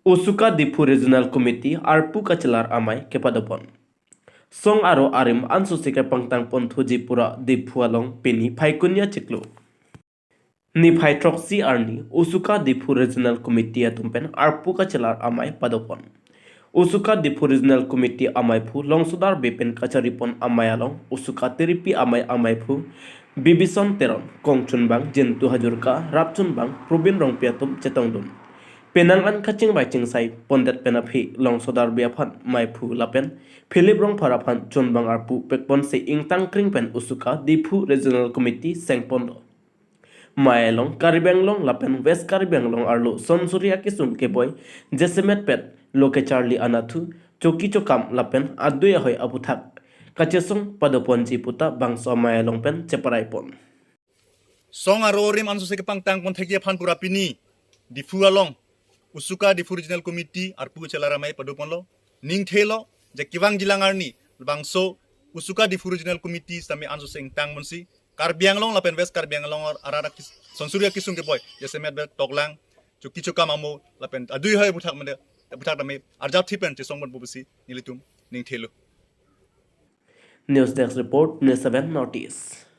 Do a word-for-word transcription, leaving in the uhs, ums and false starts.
Usuka Diphu Regional Committee arpu kachelar amei kepadopon. Song aro arim ansose kepangtang ponthuji pura Diphu along pini Phaikuni achiklo niphai throksi arni Usuka Diphu Regional Committee atum pen arpu kachelar amei padopon. Usuka Diphu Regional Committee ameiphu Longsodar Bey pen kacharipon amei along Usuka tiripi amei ameiphu Bibison Teron, kongchunbang Jintu Hajorka, rapchunbang Probin Rongpi atum chetongdun. Penang an kachingvai chingsai pondet pen aphi Longsodar Bey aphan meiphu lapen Philip Rongphar aphan chunbang arpu pekponsi ingtang kring pen Usuka Diphu Regional Committee sengponlo. Mei along Karbi Anglong lapen West Karbi Anglong arlo sonsuri akesung keboi jasemet pet lo kecharli anatthu, choki chokam lapen adui ahoi aputhak kachesong padoponji puta bangso amei along pen cheparaipon. Song aro arim ansose kepangtang ponthekji aphan pura pini Diphu along Usuka Diphu Regional Committee arpu chelar amei padoponlo. Ningthelo je kevangjilang arni bangso Usuka Diphu Regional Committee sitame ansose ingtang ponsi Karbi Anglong lapen West Karbi Anglong arat akis-, sonsuri akesung keboi jasemet pet toklang, choki chokam amo lapen adui ahoi aputhak mende aputhak tame arjap thi pen chesongponpo pusi nelitum ningthelo. News Desk Report, News seven North East.